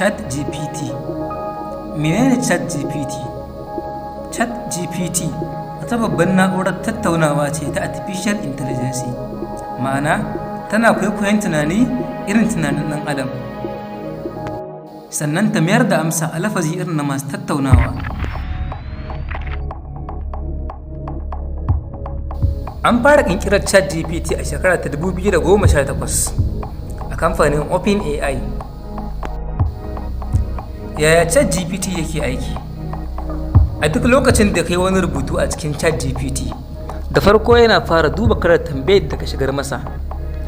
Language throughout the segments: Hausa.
ChatGPT. Menene ChatGPT? ChatGPT wata babban na'urar tattaunawa ce ta artificial intelligence, ma'ana tana kwaikwayon tunani irin tunanin ɗan adam, sannan ta mayar da amsa a lafazi irin na masu tattaunawa. An fara ƙirƙirar ChatGPT a shekara ta 2018 a kamfanin OpenAI. Yaya ChatGPT yake aiki? A duk lokacin da kai wani rubutu a cikin ChatGPT, da farko yana fara duba kalar tambayar da ka shigar masa,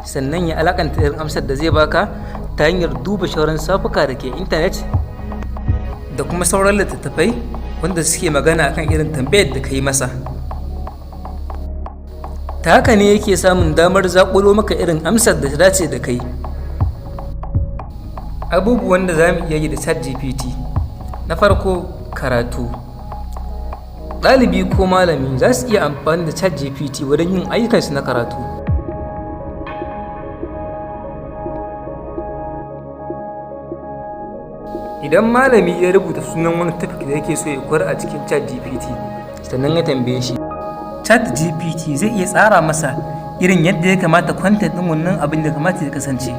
sannan ya alakanta irin amsar da zai baka ta hanyar duba sauran shafuka da ke intanet da kuma sauran littattafai wanda suke magana akan irin tambayar da ka yi masa. Ta haka ne yake samun damar zaƙulo maka irin amsar da ta dace da kai. Abubuwan da za mu iya yi da ChatGPT: Na farko, karatu. Ɗalibi ko malami za su iya amfani da ChatGPT wurin yin ayyukansu na karatu. Idan malami ya rubuta sunan wani topic da yake so ya koyar a cikin ChatGPT, sannan ya tambaye shi, ChatGPT zai iya tsara masa irin yadda ya kamata content ɗin wannan abin da kamata ya kasance.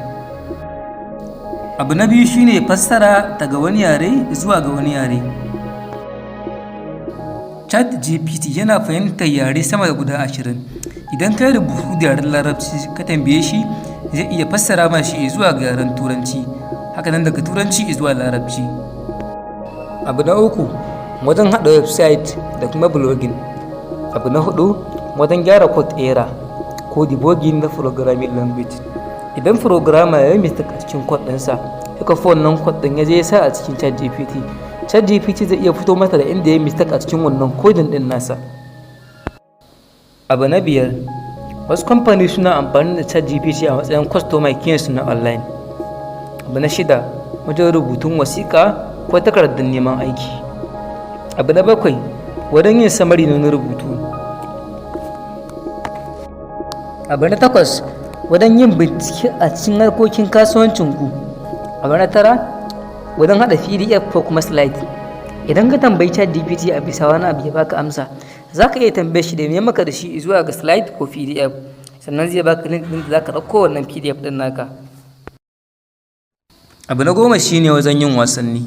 Abu na biyu shine fassara daga wani yare zuwa ga wani yare. ChatGPT yana fahimtar yare sama da guda 20. Idan ka yi rubutu da yaren Larabci ka tambaye shi, zai iya fassara ma shi zuwa ga yaren Turanci, hakanan daga Turanci zuwa Larabci. Abu na uku, wajen haɗa website da kuma blogging. Abu na hudu, wajen gyara code error ko debugging na programming language. Idan programmer ya yi mistake a cikin code ɗinsa, ya kwafi wannan code ɗin ya je ya sa a cikin ChatGPT, ChatGPT zai iya fito masa da inda ya yi mistake a cikin wannan coding ɗin nasa. Abu na biyar, wasu kamfani suna amfani da ChatGPT a matsayin customer care su na online. Abu na shida, wajen rubutun wasiƙa ko takardar neman aiki. Abu na bakwai, wajen yin summary na rubutu. Abu na takwas, wajen yin bincike a cikin harkokin kasuwancinku. Abu na tara, wajen haɗa PDF ko kuma slide. Idan ka tambayi ChatGPT a bisa wani abu ya baka amsa, za ka iya tambaye shi da maka da shi zuwa ga slide ko PDF, sannan zai baka link ɗin da za ka ɗauko wannan PDF ɗin naka. Abu na 10 shine wajen yin wasanni.